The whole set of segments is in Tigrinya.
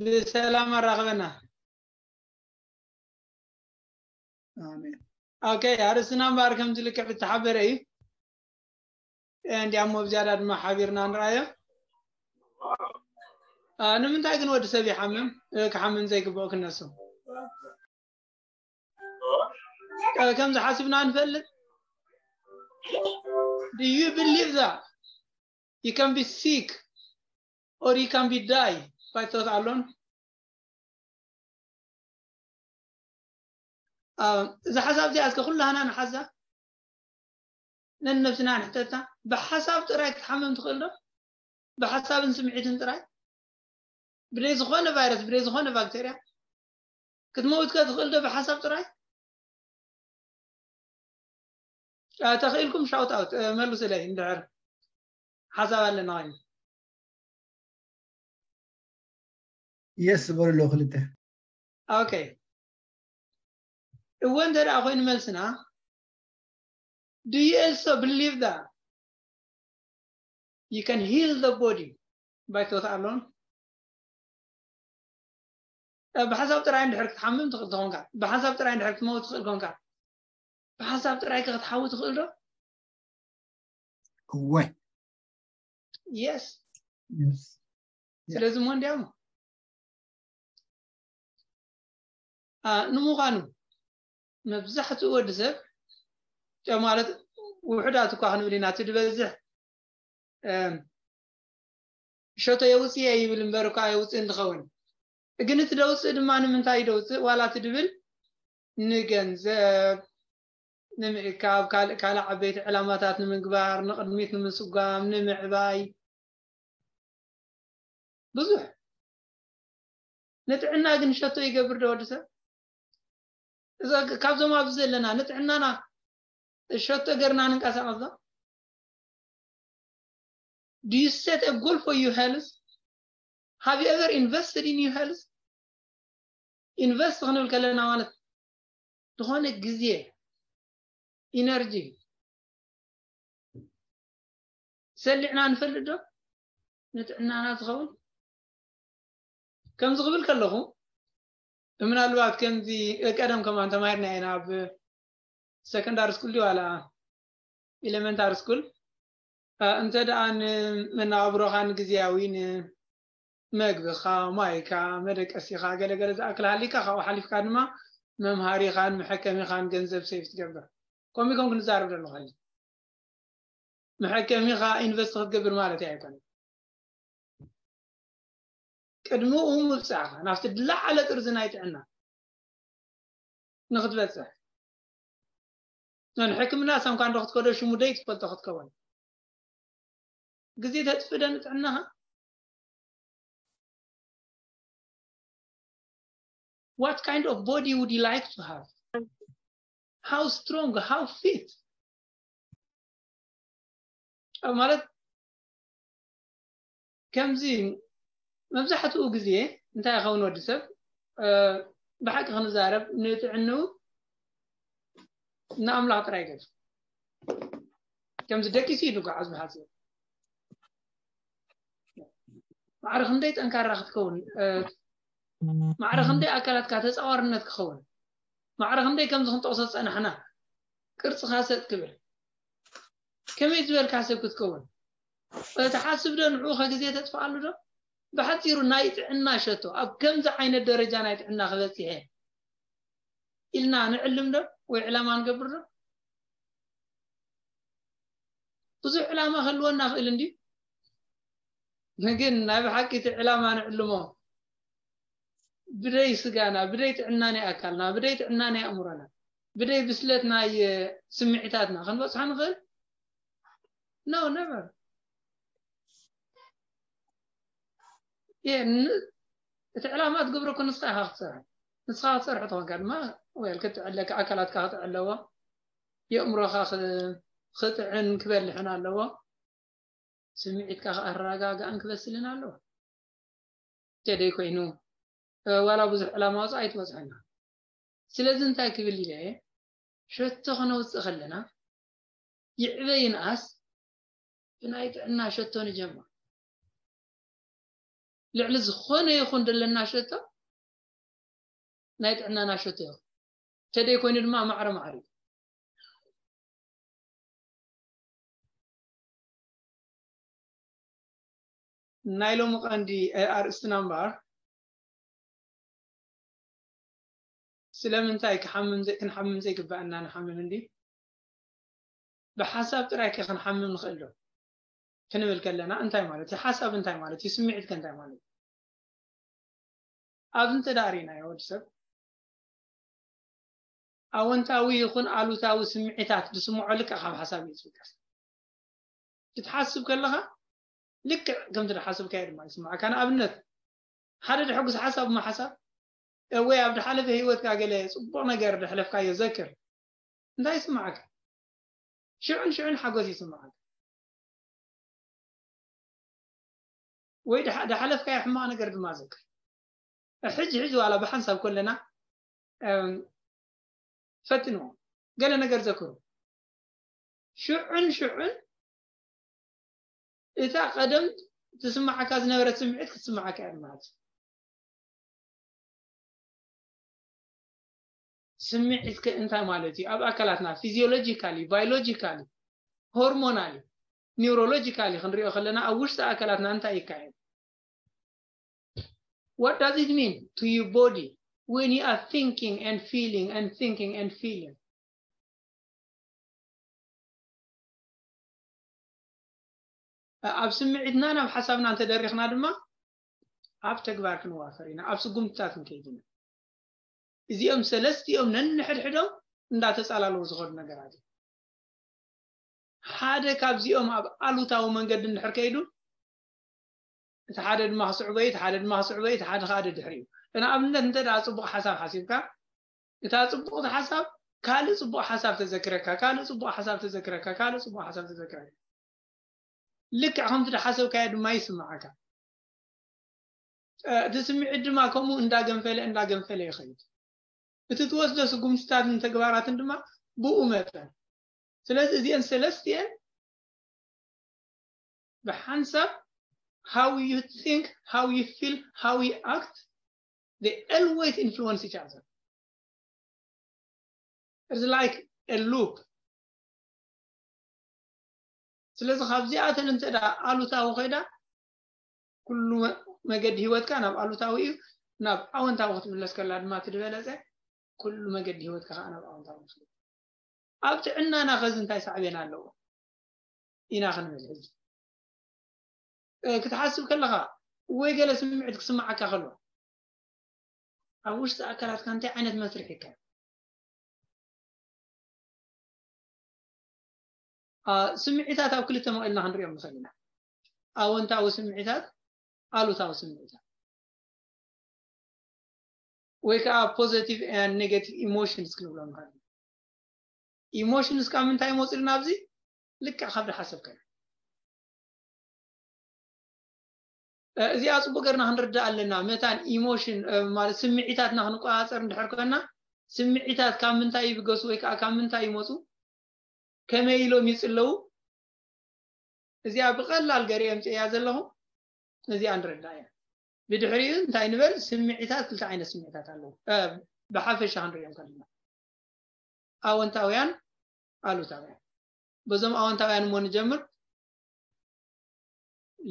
ብሰላም ኣራኽበና። ኣሜን። ኦኬ፣ ኣርእስትና እምበኣር ከምዚ ልክዕ ዝተሓበረ እዩ። እንዲያሞ ብዝያዳ ድማ ሓቢርና ንርኣዮ። አ፣ ንምንታይ ግን ወዲ ሰብ ይሓምም? እ፣ ክሓምም ዘይግብኦ ክነሱ። እ፣ ከምዚ ሓሲብና ንፈልጥ? Do you believe that you can be sick or you can be die by thought alone? አ፣ እዛ ሓሳብ እዚኣ እስከ ኩላህና ንሓዛ፣ ነንነብስና ንሕተታ። ብሓሳብ ጥራይ ክትሓምም ትኽእል ዶ? ብሓሳብን ስምዒትን ጥራይ? ብደይ ዝኾነ ቫይረስ፣ ብደይ ዝኾነ ባክቴርያ ክትመውት ከ ትኽእል ዶ ብሓሳብ ጥራይ? አ፣ ተኽኢልኩም ሻውት ኣውት፣ እ፣ መልሱለይ እንድሕር ሓሳብ ኣለና ኮይኑ። የስ በሉ ኣለዉ ክልተ። ኦኬ። እወ እንተ ደኣ ኮይኑ መልስና፣ do you also believe that you can heal the body by thought alone? እ፣ ብሓሳብ ጥራይ እንድሕር ክትሓምም ትኽእል ተኾንካ፣ ብሓሳብ ጥራይ እንድሕር ክትመውት ትኽእል ኮንካ፣ ብሓሳብ ጥራይ ከ ክትሓዊ ትኽእል ዶ? እወ። የስ። የስ። ስለዚ እሞ እንዲያሞ አ፣ ንምዃኑ መብዛሕትኡ ወዲ ሰብ፣ ጨ-፣ ማለት ውሑዳት እኳ ክንብል ኢና፣ እቲ ዝበዝሕ፣ እም፣ ሸቶ የውፅእ እየ ይብል እምበር እኳ የውፅእ እንትኸውን፣ ግን እቲ ደውፅእ ድማ ንምንታይ ደውፅእ ዋላ እቲ ድብል ንገንዘብ ንምእካብ፣ ካልእ ካልእ ዓበይቲ ዕላማታት ንምግባር፣ ንቕድሚት ንምስጓም፣ ንምዕባይ፣ ብዙሕ። ንጥዕና ግን ሸቶ ይገብር ዶ ወዲ ሰብ? እዛ ግ-፣ ካብዞም ኣብዚ ዘለና ንጥዕናና ሸቶ ገርና ንንቀሳቐስ ዶ? Do you set a goal for your health? Have you ever invested in your health? ኢንቨስት ክንብል ከለና ማለት ዝኾነ ግዜ፣ ኢነርጂ ሰሊዕና ንፈልጥ ዶ? ንጥዕናና ዝኸውን ከምዚ ክብል ከለኹ፣ ምናልባት ከምዚ ቀደም ከማን ተማሂርና ኢና ኣብ ሰከንዳሪ ስኩል ድዩ ዋላ ኤሌመንታሪ ስኩል፣ እ፣ እንተ ደኣ ንመነባብሮኻ ንግዝያዊ ንመግብኻ፣ ማይካ፣ መደቀሲኻ ገለገለ ዝኣክል ሃሊካ፣ ካብኡ ሓሊፍካ ድማ መምሃሪኻን መሐከሚኻን ገንዘብ ሴቭ ትገብር። ከምኡ ኢልኩም ክንዛረብ ዘለኹ። መሐከሚኻ ኢንቨስት ክትገብር ማለት እዩ ኣይኮነን። ቅድሚኡ ምብጻሕኻ ናብቲ ዝለዓለ ጥርዚ ናይ ጥዕና ንኽትበጽሕ፣ ነን ሕክምና ሳንኳ እንዶ ክትከዶ ሽሙ ደይ ትፈልጦ ክትከውን፣ ግዜ ተጥፍእ ዶ ንጥዕናኻ? What kind of body would you like to have? How strong, how fit? ኣብ ማለት ከምዚ መብዛሕትኡ ግዜ እንታይ ይኸውን ወዲ ሰብ፣ እ፣ ብሓቂ ክንዛረብ ንጥዕንኡ ንኣምላኽ ጥራይ ገጽ ከምዚ ደቂሱ እዩ ዝጓዓዝ ብሓጺሩ። ማዕረ ክንደይ ጠንካራ ክትከውን፣ እ፣ ማዕረ ክንደይ ኣካላትካ ተጻዋርነት ክኸውን፣ ማዕረ ክንደይ ከምዚ ክንጠቕሶ ዝጸናሕና ቅርጽኻ ሰጥ ክብል፣ ከመይ ዝበልካ ሰብ ክትከውን፣ እ፣ ትሓስብ ዶ? ንዕኡ ከ ግዜ ተጥፍኣሉ ዶ? ብሓጺሩ ናይ ጥዕና ሸቶ፣ ኣብ ከምዚ ዓይነት ደረጃ ናይ ጥዕና ክበጽሕ እየ ኢልና ንዕልም ዶ ወይ ዕላማ ንገብር ዶ? ብዙሕ ዕላማ ክህልወና ክእል እንድዩ፣ ግን ናይ ብሓቂ እቲ ዕላማ ንዕልሞ ብደይ ስጋና፣ ብደይ ጥዕና ናይ ኣካልና፣ ብደይ ጥዕና ናይ ኣእምሮና፣ ብደይ ብስለት ናይ፣ እ፣ ስምዒታትና ክንበጽሖ ንኽእል? No, never። የ-፣ ን-፣ እቲ ዕላማ ትገብሮ እኮ ንስኻ ኢኻ ክትሰርሖ። ንስኻ ክትሰርሖ ተኾንካ ድማ፣ well፣ ክትዕለካ፣ ኣካላትካ ክትዕለዎ፣ የእምሮኻ ኽ-፣ ክጥዕን ክበልሕን ኣለዎ። ስምዒትካ ክኣረጋጋእን ክበስልን ኣለዎ። እንተደይ ኮይኑ፣ እ፣ ዋላ ብዙሕ ዕላማ ወፃ ኣይትበፅሐና። ስለዚ እንታይ ክብል ኢለ፣ ሸቶ ከነውፅእ ከለና፣ ይዕበ ይንኣስ፣ ብናይ ጥዕና ሸቶ ንጀምር። ልዕሊ ዝኾነ ይኹን ዘለና ሸቶ ናይ ጥዕናና ሸቶ ይኹን። ተደይ ኮይኑ ድማ ማዕረ ማዕረ እዩ። ናይ ሎሚ ቀንዲ ኣርእስትና እምበኣር፣ ስለምንታይ ክሓምም ዘ- ክንሓምም ዘይግባኣና ንሓምም እንዲ? ብሓሳብ ጥራይ ከ ክንሓምም ንኽእል ዶ? ክንብል ከለና እንታይ ማለት እዩ? ሓሳብ እንታይ ማለት እዩ? ስምዒት ከ እንታይ ማለት እዩ? ኣብዚ እንተ ደኣ ርኢናዮ፣ ወዲ ሰብ ኣወንታዊ ይኹን ኣሉታዊ ስምዒታት ዝስምዖ ልክዕ ካብ ሓሳብ እዩ ዝብገስ። ክትሓስብ ከለኻ ልክዕ ከምቲ ዝሓሰብካዮ ድማ ይስምዓካ። ንኣብነት፣ ሓደ ዘሐጉስ ሓሳብ እሞ ሓሳብ፣ ወይ ኣብ ዝሓለፈ ህይወትካ ገለ ጽቡቕ ነገር ዘሕለፍካዮ ዘክር። እንታይ ይስምዓካ? ሽዑን ሽዑን ሓጎስ ይስምዓካ። ወይ ድሓ- ዝሓለፍካዮ ሕማቕ ነገር ድማ ዘክር። ሕጂ ሕጂ ዋላ ብሓንሳብ ከለና፣ እም፣ ፈትንዎ። ገለ ነገር ዘክሩ። ሽዑን ሽዑን እታ ቀደም ትስምዓካ ዝነበረት ስምዒት ክትስምዓካ እያ ማለት እዩ። ስምዒት ከ እንታይ ማለት እዩ? ኣብ ኣካላትና ፊዚዮሎጂካሊ፣ ባዮሎጂካሊ፣ ሆርሞናሊ፣ ኒውሮሎጂካሊ ክንሪኦ ከለና ኣብ ውሽጢ ኣካላትና እንታይ ይካየድ? What does it mean to your body when you are thinking and feeling and thinking and feeling? ኣብ ስምዒትና ናብ ሓሳብና እንተደሪኽና ድማ ኣብ ተግባር ክንዋፈር ኢና፣ ኣብ ስጉምትታት ክንከይድ ኢና። እዚኦም ሰለስቲኦም ነንሕድሕዶም እንዳተጻላለዉ ዝኸዱ ነገራት እዮም። ሓደ ካብዚኦም ኣብ ኣሉታዊ መንገዲ እንድሕር ከይዱ፣ እቲ ሓደ ድማ ክስዕቦ እዩ፣ እቲ ሓደ ድማ ክስዕቦ እዩ፣ እቲ ሓደ ከዓ ደድሕር እዩ። ንኣብነት እንተ ደኣ ጽቡቕ ሓሳብ ሓሲብካ፣ እታ ጽቡቕቲ ሓሳብ ካልእ ጽቡቕ ሓሳብ ተዘክረካ፣ ካልእ ጽቡቕ ሓሳብ ተዘክረካ፣ ካልእ ጽቡቕ ሓሳብ ተዘክረካ። ልክዕ ከምቲ ዝሓሰብካዮ ድማ ይስምዓካ። እ፣ እቲ ስምዒት ድማ ከምኡ እንዳገንፈለ እንዳገንፈለ ይኸይድ። እቲ ትወስዶ ስጉምትታትን ተግባራትን ድማ ብኡ መጠን። ስለዚ እዚአን ሰለስቲአን ብሓንሳብ how you think, how you feel, how you act, they always influence each other. It's like a loop. ስለዚ ካብዚኣተን እንተ ደኣ ኣሉታዊ ኮይዳ፣ ኩሉ መ- መገዲ ህይወትካ ናብ ኣሉታዊ እዩ። ናብ ኣወንታዊ ክትምለስ ከላ ድማ እቲ ዝበለጸ፣ ኩሉ መገዲ ህይወትካ ከዓ ናብ ኣወንታዊ ይኸይድ። ኣብ ጥዕናና ኸዚ እንታይ ሳዕቤን ኣለዎ ኢና ክንብል ሕጂ? እ፣ ክትሓስብ ከለኻ ወይ ገለ ስምዒት ክስምዓካ ከሎ፣ ኣብ ውሽጢ ኣካላትካ እንታይ ዓይነት መስርሕ ይካየድ? አ፣ ስምዒታት ኣብ ክልተ መቒልና ክንሪኦም ንኽእል ኢና። ኣወንታዊ ስምዒታት፣ ኣሉታዊ ስምዒታት፣ ወይ ከዓ positive and negative emotions ክንብሎም ንኽእል ኢና። ኢሞሽንስ ካብ ምንታይ ይመፁ ኢልና ኣብዚ ልክዕ ካብ ዝሓሰብካዮ። እ፣ እዚኣ ጽቡቅ ገርና ክንርዳእ ኣለና። መታን ኢሞሽን፣ እ፣ ማለት ስምዒታትና ክንቆጻጸር እንድሕር ኮይና፣ ስምዒታት ካብ ምንታይ ይብገሱ ወይ ከዓ ካብ ምንታይ ይመጹ፣ ከመይ ኢሎም ይጽለዉ፣ እዚኣ ብቐላል ገር የምጽእያ ዘለኹ፣ እዚኣ ንርዳእ እያ። ብድሕሪኡ እንታይ ንበል? ስምዒታት ክልተ ዓይነት ስምዒታት ኣለዉ። እ፣ ብሓፈሻ ክንሪኦም ከለና፣ ኣወንታውያን፣ ኣሉታውያን። በዞም ኣወንታውያን እሞ ንጀምር።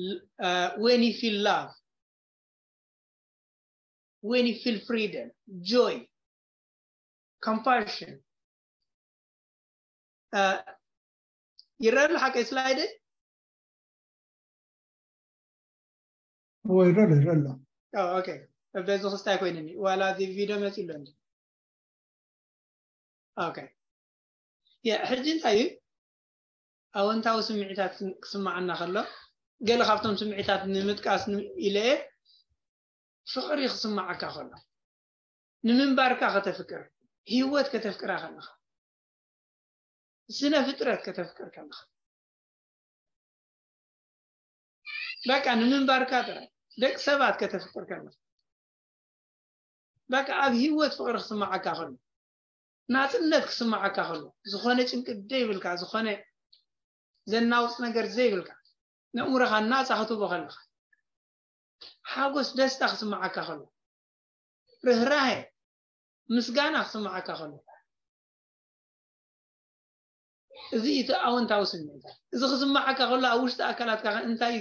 ል-፣ እ፣ when you feel love, when you feel freedom, joy, compassion. እ፣ ይረአ ኣሎ ሓቀይ ስላይደይ? እዎ፣ ይረአ ኣሎ፣ ይረአ ኣሎ። ኦ፣ ኦኬ። በዚ ክስታይ ኮይንኒ፣ ዋላ እዚ ቪድዮ መፂኡ ኣሎ እንጂ። ኦኬ። ያ፣ ሕጂ እንታይ እዩ? ኣወንታዊ ስምዒታት ክስምዓና ከሎ፣ ገለ ካብቶም ስምዒታት ንምጥቃስ ን-፣ ኢለ እየ፣ ፍቕሪ ክስምዓካ ከሎ፣ ንምንባርካ ከተፍቅር፣ ህይወት ከተፍቅራ ከለኻ፣ ስነ ፍጥረት ከተፍቅር ከለኻ፣ በቃ ንምንባርካ ጥራይ፣ ደቂ ሰባት ከተፍቅር ከለኻ፣ በቃ ኣብ ህይወት ፍቕሪ ክስምዓካ ከሎ፣ ናጽነት ክስምዓካ ከሎ፣ ዝኾነ ጭንቂ ዘይብልካ፣ ዝኾነ ዘናውጽ ነገር ዘይብልካ፣ ነእምሮኻ ናጻ ክትህቦ ከለኻ፣ ሓጎስ፣ ደስታ ክስምዓካ ከሎ፣ ርህራሄ፣ ምስጋና ክስምዓካ ከሎ፣ እዚ እቲ ኣወንታዊ ስምዒታት። እዚ ክስምዓካ ከሎ ኣብ ውሽጢ ኣካላትካ ከ እንታይ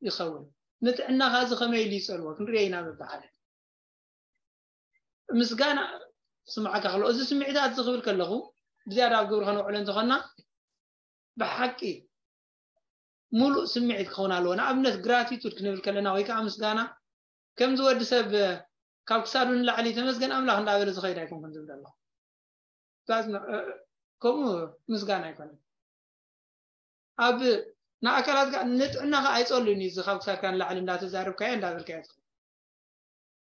ይኸውን? ንጥዕናኻ እዚ ከመይ ኢሉ ይጸልዎ? ክንሪኦ ኢና በብሓደ። ምስጋና ክስምዓካ ከሎ፣ እዚ ስምዒታት እዚ ክብል ከለኹ ብዝያዳ ኣብ ግብሪ ከነውዕሎ እንተኾንና ብሓቂ ሙሉእ ስምዒት ክኸውን ኣለዎ። ንኣብነት ግራቲቱድ ክንብል ከለና ወይ ከዓ ምስጋና ከምዚ ወዲ ሰብ ካብ ክሳዱ ንላዕሊ ተመስገን ኣምላኽ እንዳበለ ዝኸይድ ኣይኮንኩን ዝብል ኣለኹ። ከምኡ ምስጋና ኣይኮነን። ኣብ ንኣካላትካ ንጥዕናኻ ኣይጸሉን እዩ። እዚ ካብ ክሳድካ ንላዕሊ እንዳተዛረብካዮ እንዳበልካዮ ትኸውን።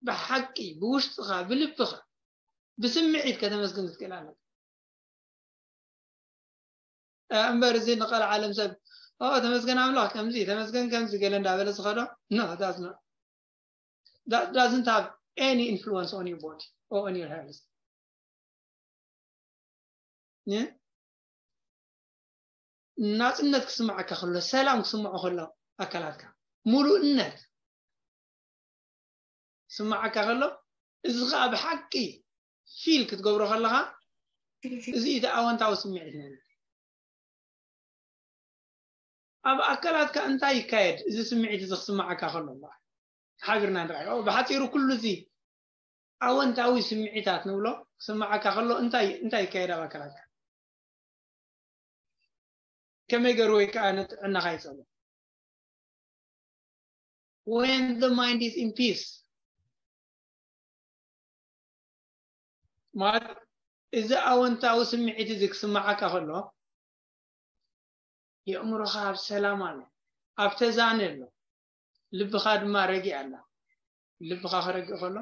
ብሓቂ ብውሽጥኻ ብልብኻ ብስምዒት ከተመስግን ክትክእል ኣለካ። እምበር እዚ ንቐልዓለም ሰብ ተመስገን ኣምላኽ ከምዚ ተመስገን ከምዚ ገለ እንዳበለ ዝኸዶ no that's not that doesn't have any influence on your body or on your health. ናፅነት ክስምዓካ ከሎ፣ ሰላም ክስምዖ ከሎ ኣካላትካ፣ ሙሉእነት ክስምዓካ ከሎ፣ እዚ ከዓ ብሓቂ ፊል ክትገብሮ ከለካ፣ እዚ እቲ ኣወንታዊ ስምዒት ማለት እዩ። ኣብ ኣካላትካ እንታይ ይካየድ? እዚ ስምዒት እዚ ክስምዓካ ከሎ ሓቢርና ንርኣዮ። ብሓፂሩ ኩሉ እዚ ኣወንታዊ ስምዒታት ንብሎ ክስምዓካ ከሎ እንታይ እንታይ ይካየድ ኣብ ኣካላትካ? ከመይ ገሩ ወይ ከዓ ንጥዕናኻ ይፀሉ? When the mind is in peace ማለት እዚ ኣወንታዊ ስምዒት እዚ ክስምዓካ ከሎ የእምሮኻ ኣብ ሰላም ኣሎ፣ ኣብ ተዛነ ኣሎ፣ ልብኻ ድማ ረጊእ ኣላ። ልብኻ ክረግእ ከሎ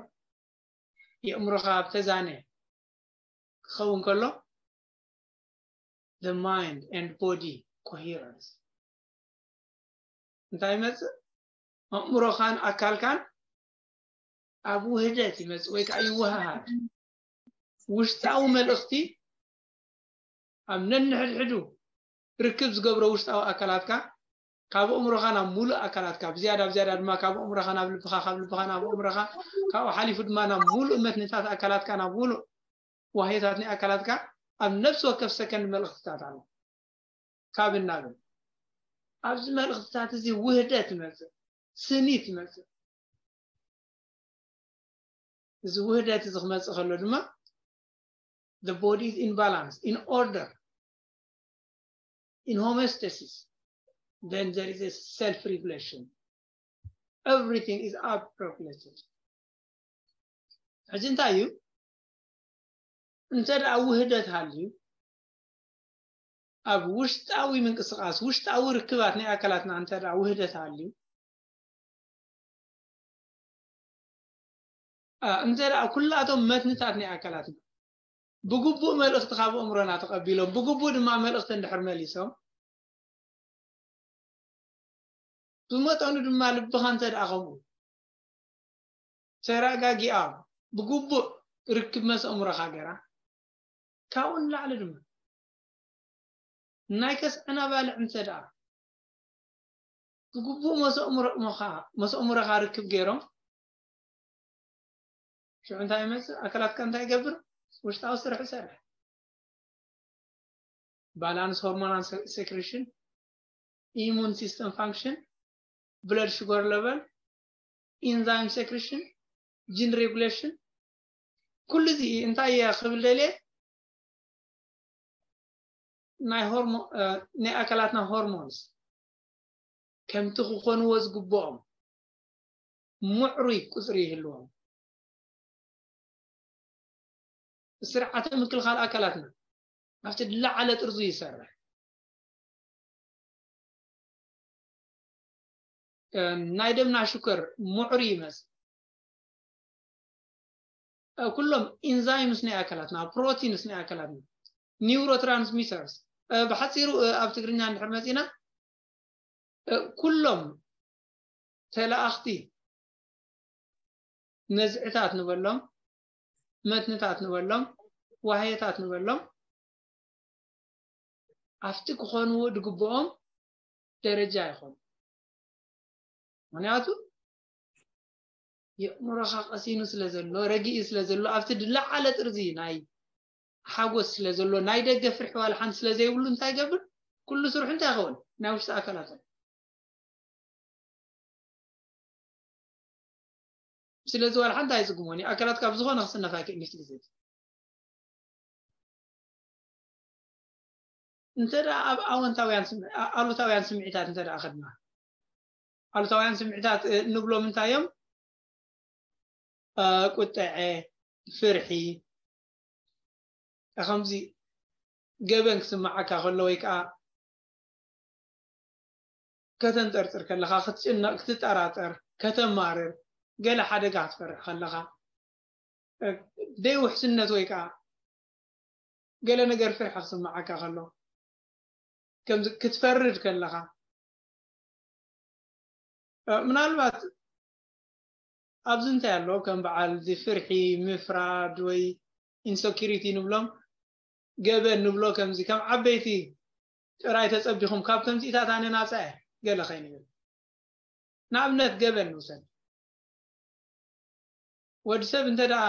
የእምሮኻ ኣብ ተዛነ ክኸውን ከሎ the mind and body coherence እንታይ ይመፅእ? ኣእምሮኻን ኣካልካን ኣብ ውህደት ይመፅእ ወይ ከዓ ይወሃሃድ። ውሽጣዊ መልእኽቲ ኣብ ነንሕድሕዱ ርክብ ዝገብሮ ውሽጣዊ ኣካላትካ ካብ ኣእምሮኻ ናብ ሙሉእ ኣካላትካ ብዝያዳ ብዝያዳ ድማ ካብ ኣእምሮኻ ናብ ልብኻ ካብ ልብኻ ናብ ኣእምሮኻ ካብኡ ሓሊፉ ድማ ናብ ሙሉእ መትንታት ኣካላትካ ናብ ሙሉእ ዋህዮታት ናይ ኣካላትካ ኣብ ነፍሲ ወከፍ ሰከንድ መልእኽትታት ኣሎ። ካብ እናብን ኣብዚ መልእኽትታት እዚ ውህደት ይመፅእ፣ ስኒት ይመፅእ። እዚ ውህደት እዚ ክመፅእ ከሎ ድማ the body is in balance, in order, in homeostasis, then there is a self regulation. Everything is upregulated. ሕጂ እንታይ እዩ? እንተ ደኣ ውህደት ሃልዩ ኣብ ውሽጣዊ ምንቅስቃስ ውሽጣዊ ርክባት ናይ ኣካላትና እንተ ደኣ ውህደት ሃልዩ እንተ ደኣ ኩላቶም መትንታት ናይ ኣካላትና ብግቡእ መልእኽቲ ካብ ኣእምሮና ተቐቢሎም ብግቡእ ድማ መልእኽቲ እንድሕር መሊሶም ብመጠኑ ድማ ልብኻ እንተ ደኣ ከምኡ ተረጋጊኣ ብግቡእ ርክብ መስ ኣእምሮኻ ገራ ካብኡ ንላዕሊ ድማ ናይ ከስዐና ባልዕ እንተ ደኣ ብግቡእ መስ ኣእምሮኻ ርክብ ገይሮም ሽዑ እንታይ ይመፅእ ኣካላትካ እንታይ ይገብር ውሽጣዊ ስራሕ ይሰርሕ balance hormonal secretion, immune system function, blood sugar level, enzyme secretion, gene regulation ኩሉ እዚ እንታይ እየ ክብል ደልየ ናይ ሆርሞ ናይ ኣካላትና ሆርሞንስ ከምቲ ክኾንዎ ዝግብኦም ምዕሩይ ቁፅሪ ይህልዎም ስርዓተ ምክልኻል ኣካላትና ኣብቲ ዝለዓለ ጥርዙ ይሰርሕ ናይ ደምና ሽኮር ምዕሩ ይመፅ ኩሎም ኢንዛይምስ ናይ ኣካላትና ፕሮቲንስ ናይ ኣካላትና ኒውሮትራንስሚተርስ ብሓፂሩ ኣብ ትግርኛ እንድሕር መፂና ኩሎም ተለኣኽቲ ነዝዕታት ንበሎም መትንታት ንበሎም ዋህየታት ንበሎም ኣብቲ ክኾንዎ ድግብኦም ደረጃ ይኾኑ ምክንያቱ የእምሮኻ ቀሲኑ ስለ ዘሎ፣ ረጊኡ ስለ ዘሎ፣ ኣብቲ ዝለዓለ ጥርዚ ናይ ሓጎስ ስለ ዘሎ፣ ናይ ደገ ፍርሒ ዋላ ሓንቲ ስለ ዘይብሉ እንታይ ይገብር? ኩሉ ስርሑ እንታይ ይኸውን? ናይ ውሽጢ ኣካላት። ስለዚ ዋላ ሓንቲ ኣይጽግሞን እዩ። ኣካላት ካብ ዝኾነ ክስነፍ ኣይክእልን እዩ፣ ግዜ። እንተ ደኣ ኣብ ኣወንታውያን ስምዒ-፣ ኣ-፣ ኣሉታውያን ስምዒታት እንተ ደኣ ከድና፣ ኣሉታውያን ስምዒታት፣ እ፣ እንብሎም እንታይ እዮም? እ፣ ቁጥዐ፣ ፍርሒ፣ ከምዚ ገበን ክስምዓካ ከሎ ወይ ከኣ ከተንጠርጥር ከለኻ፣ ክትጭነቕ፣ ክትጠራጠር፣ ከተማርር፣ ገለ ሓደጋ ክትፈርሕ ከለኻ፣ እ፣ ደይ ውሕስነት ወይ ከኣ ገለ ነገር ፍርሒ ክስምዓካ ከሎ፣ ከምዚ ክትፈርድ ከለኻ፣ እ፣ ምናልባት ኣብዚ እንታይ ኣሎ? ከም በዓል እዚ ፍርሒ፣ ምፍራድ ወይ ኢንሰኪሪቲ ንብሎም፣ ገበን ንብሎ፣ ከምዚ ከም ዓበይቲ ጥራይ ተጸቢኹም ካብ ከምዚኢታት ኣነ ናጻ እየ ገለ ከይንብል። ንኣብነት ገበን ንውሰድ። ወዲ ሰብ እንተ ደኣ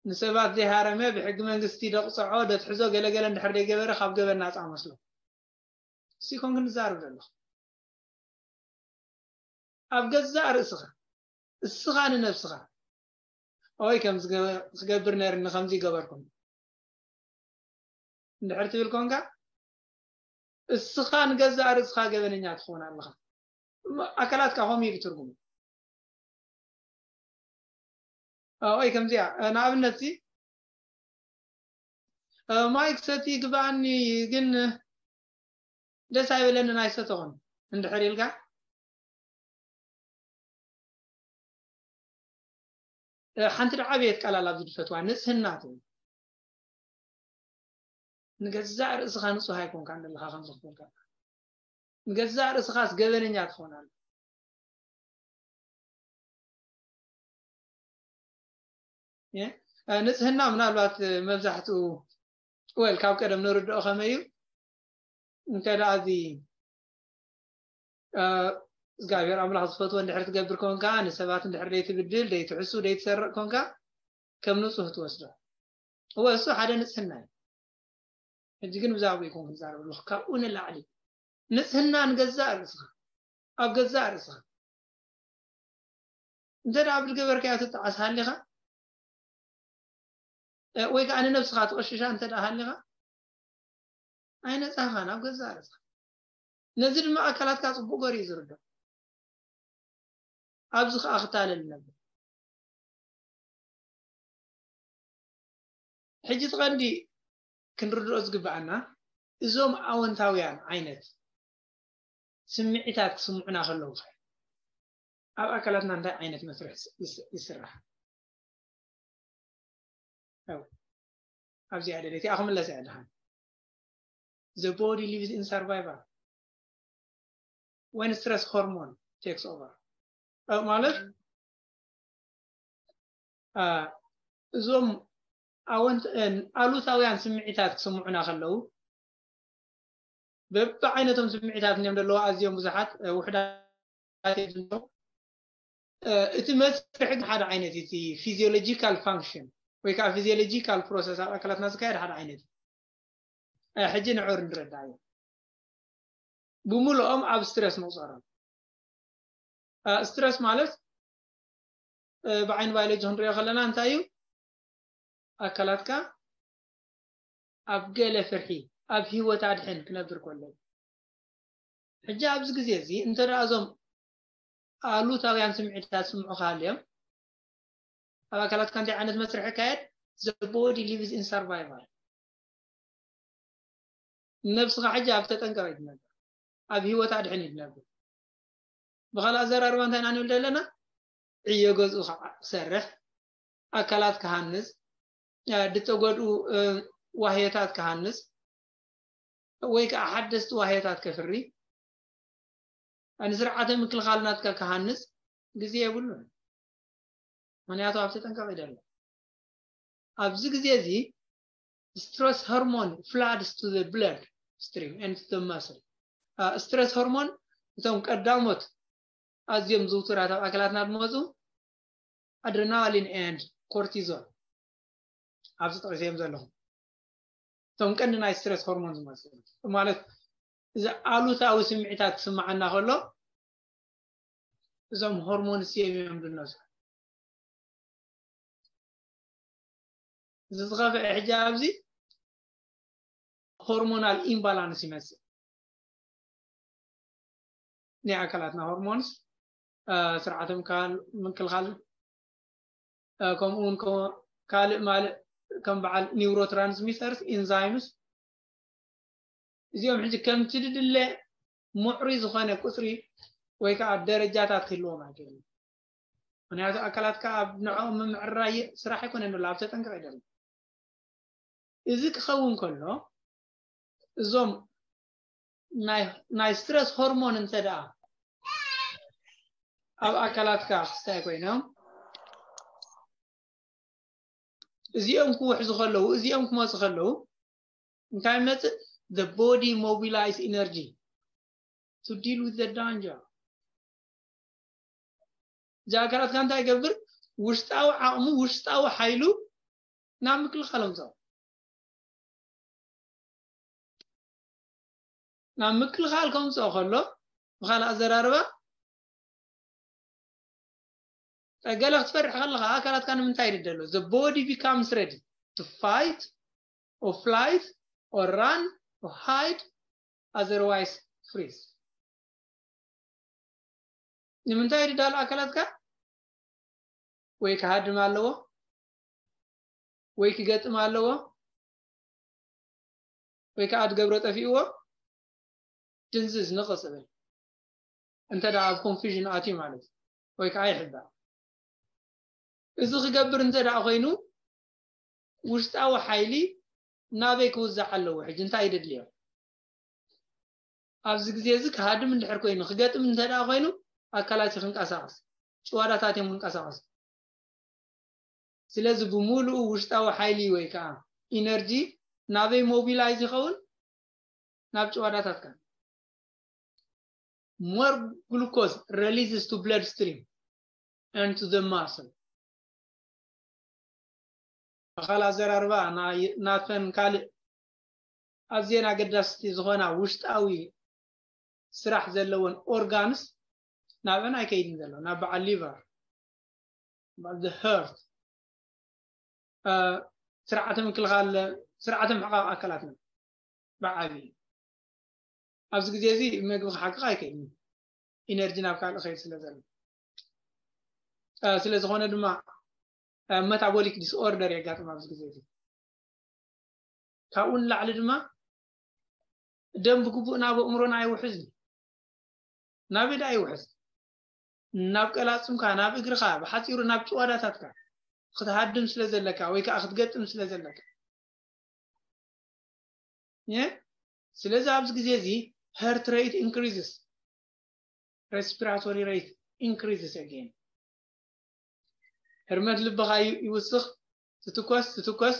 ንሰባት ዘይሃረመ፣ ብሕጊ መንግስቲ ደቕጽዖ፣ ደትሕዞ፣ ገለገለ እንድሕር ዘይገበረ ካብ ገበን ናጻ መስሎ። እሱ ይኮን ክንዛረብ ዘለኹ። ኣብ ገዛእ ርእስኻ፣ እስኻ ንነብስኻ፣ "ኦይ፣ ከምዚ ገ-፣ ክገብር ነርኒ፣ ከምዚ ይገበርኩም" እንድሕር ትብል ኮንካ፣ እስኻ ንገዛእ ርእስኻ ገበነኛ ትኸውን ኣለኻ። እሞ ኣካላትካ ከምኡ ኢሉ ትርጉሙ። ኦይ፣ ከምዚኣ፣ እ፣ ንኣብነት፣ ሲ፣ እ፣ ማይ ክሰቲ ይግብኣኒ፣ ግን ደስ ኣይበለንን፣ ኣይሰተኹን እንድሕር ኢልካ፣ እ፣ ሓንቲ ደዓበየት ቃል ኣላ ኣብዚ ዝፈትዋ፣ ንጽህና ትብል። ንገዛእ ርእስኻ ንጹህ ኣይኮንካን ዘለኻ፣ ከምዚ ክትብል ከለኻ። ንገዛእ ርእስኻስ ገበነኛ ትኾን ኣለኻ። እ፣ ንጽህና ምናልባት መብዛሕትኡ፣ ወል፣ ካብ ቀደም ንርድኦ ከመይ እዩ? እንተ ደኣ እዚ፣ እ፣ እግዚኣብሔር ኣምላኽ ዝፈትዎ እንድሕር ትገብር ኮንካ፣ ንሰባት እንድሕር ደይትብድል፣ ደይትሕሱ፣ ደይትሰርቕ ኮንካ፣ ከም ንጹህ ትወስዶ። እወ፣ እሱ ሓደ ንጽህና እዩ። ሕጂ ግን ብዛዕባ ይኮን ክዛረብ ኣለኹ። ካብኡ ንላዕሊ ንጽህና ንገዛእ ርእስኻ፣ ኣብ ገዛእ ርእስኻ። እንተ ደኣ ብዝገበርካዮ ትጠዓስ ሃሊኻ፣ እ፣ ወይ ከኣ ንነብስኻ ትቕሽሻ እንተ ደኣ ሃሊኻ፣ ኣይነጻኻን ኣብ ገዛእ ርእስኻ። ነዚ ድማ ኣካላትካ ጽቡቕ ገይሩ እዩ ዝርድኦ። ኣብዚ ከኣ ክታለል ነብር። ሕጂ እቲ ቀንዲ ክንርድኦ ዝግብኣና፣ እዞም ኣወንታውያን ዓይነት ስምዒታት ክስምዑና ከለዉ፣ ኣብ ኣካላትና እንታይ ዓይነት መስርሕ ይስ-፣ ይስ-፣ ይስራሕ? ያው፣ ኣብዚኣ ደለይቲ ኣኽምለስ እያ ደሓን። The body lives in survival when stress hormone takes over። እ፣ ማለት፣ እ፣ እዞም ኣወንት-፣ እ፣ ኣሉታውያን ስምዒታት ክስምዑና ከለዉ፣ በብዓይነቶም ስምዒታት እዮም ዘለዉ፣ ኣዝዮም ብዙሓት፣ እ፣ ውሑዳት እዮም ዘለዉ። እ፣ እቲ መስርሕ ግን ሓደ ዓይነት እዩ። እቲ ፊዚዮሎጂካል ፋንክሽን ወይ ከዓ ፊዚዮሎጂካል ፕሮሰስ ኣብ ኣካላትና ዝካየድ ሓደ ዓይነት እዩ። እ፣ ሕጂ ንዑር ንረዳእ እዩ። ብምልኦም ኣብ ስትረስ ንቑጸሮም። እ፣ ስትረስ ማለት፣ እ፣ ብዓይኒ ባዮሎጂ ክንሪኦ ከለና እንታይ እዩ? ኣካላትካ ኣብ ገለ ፍርሒ፣ ኣብ ህይወት ኣድሕን ክነብር ከሎ። ሕጂ ኣብዚ ግዜ እዚ እንተ ደኣ እዞም ኣሉታውያን ስምዒታት ስምዑ ክሃልዮም፣ ኣብ ኣካላትካ እንታይ ዓይነት መስርሕ ይካየድ? The body lives in survival። ነብስኻ ሕጂ ኣብ ተጠንቀቕ እዩ ትነብር፣ ኣብ ህይወት ኣድሕን እዩ ትነብር። ብኻልእ ኣዘራርባ እንታይ ኢና ንብል ዘለና? ዕዮ ገዝኡ ክሰርሕ፣ ኣካላት ክሃንጽ፣ እ፣ ዝተጎድኡ፣ እ፣ ዋህዮታት ክሃንጽ፣ ወይ ከዓ ሓደስቲ ዋህዮታት ከፍሪ፣ ንስርዓተ ምክልኻል ናትካ ክሃንጽ ግዜ የብሉን። ምኽንያቱ ኣብ ተጠንቀቕ እዩ ዘሎ። ኣብዚ ግዜ እዚ stress hormone floods to the blood stream and the muscle። እ፣ ስትረስ ሆርሞን እቶም ቀዳሞት ኣዝዮም ዝውቱራት ኣብ ኣካላትና ዝመፁ adrenaline and cortisol ኣብዚ ጠቒሰዮም ዘለኹ እቶም ቀንዲ ናይ stress hormone ዝመስሉ ማለት እዚ ኣሉታዊ ስምዒታት ክስምዓና ከሎ እዞም hormones እዮም እዮም ዝነሱ እዚ ዝኸፍአ ሕጂ ኣብዚ hormonal imbalance ይመስል ናይ ኣካላትና hormones ስርዓተ ምክልኻል ከምኡ እውን ካልእ ማልእ ከም በዓል neurotransmitters enzymes እዚኦም ሕጂ ከምቲ ድድለ ምዕሩይ ዝኾነ ቁፅሪ ወይ ከዓ ደረጃታት ክህልዎም ኣይክእልን ምክንያቱ ኣካላትካ ኣብ ንዕኦም ምምዕራይ ስራሕ ኣይኮነን ዘሎ ኣብ ተጠንቀቕ ይደሎ እዚ ክኸውን ከሎ እዞም ናይ stress hormone እንተ ደኣ ኣብ ኣካላትካ ክስታይ ኮይኖም እዚኦም ክውሕዙ ከለዉ እዚኦም ክመፁ ከለዉ እንታይ መፅእ the body mobilize energy to deal with the danger እዚ ኣካላትካ እንታይ ይገብር ውሽጣዊ ዓቕሙ ውሽጣዊ ሓይሉ ናብ ምክልኻል ኣምፅኦ ናብ ምክልኻል ከምፅኦ ከሎ ብካልእ ኣዘራርባ ገለ ክትፈርሕ ከለካ ኣካላትካ ንምንታይ ይደሎ the body becomes ready to fight or flight or run or hide otherwise freeze ንምንታይ ይዳሎ ኣካላትካ ወይ ክሃድም ኣለዎ ወይ ክገጥም ኣለዎ ወይ ከዓ ትገብሮ ጠፊእዎ ድንዝዝ ንቕፅብል እንተ ደኣ ኣብ confusion ኣትዩ ማለት እዩ ወይ ከዓ ይሕባእ እዚ ክገብር እንተ ደኣ ኮይኑ ውሽጣዊ ሓይሊ ናበይ ክውዛዕ ኣለዎ ሕጂ እንታይ ይደድልዮ ኣብዚ ግዜ እዚ ክሃድም እንድሕር ኮይኑ ክገጥም እንተ ደኣ ኮይኑ ኣካላት ክንቀሳቀስ ጭዋዳታት እዮም ክንቀሳቀስ ስለዚ ብምሉኡ ውሽጣዊ ሓይሊ ወይ ከዓ ኢነርጂ ናበይ ሞቢላይዝ ይኸውን ናብ ጭዋዳታትካ more glucose releases to bloodstream and to the muscle ብኻል ኣዘራርባ ናተን ካልእ ኣዝየን ኣገዳስቲ ዝኾና ውሽጣዊ ስራሕ ዘለወን ኦርጋንስ ናብዕን ኣይከይድን ዘሎ ናብ በዓል ሊቨር በዓል the heart ስርዓተ ምክልኻል ስርዓተ ምሕቃቕ ኣካላትና ብዓብዩ ኣብዚ ግዜ እዚ መግቢ ክሓቅቕ ኣይክእልን ኢነርጂ ናብ ካልእ ኸይድ ስለ ዘሎ ስለ ዝኾነ ድማ መታቦሊክ ዲስኦርደር የጋጥም ኣብዚ ግዜ እዚ ካብኡ ንላዕሊ ድማ ደም ብግቡእ ናብ ኣእምሮና ኣይውሕዝን ናበይ ደኣ ይውሕዝ ናብ ቀላፅምካ ናብ እግርኻ ብሓፂሩ ናብ ጭዋዳታትካ ክትሃድም ስለ ዘለካ ወይ ከዓ ክትገጥም ስለ ዘለካ ስለዚ ኣብዚ ግዜ እዚ heart rate increases respiratory rate increases again ህርመት ልብኻ ይውስኽ ትትኮስ ትትኮስ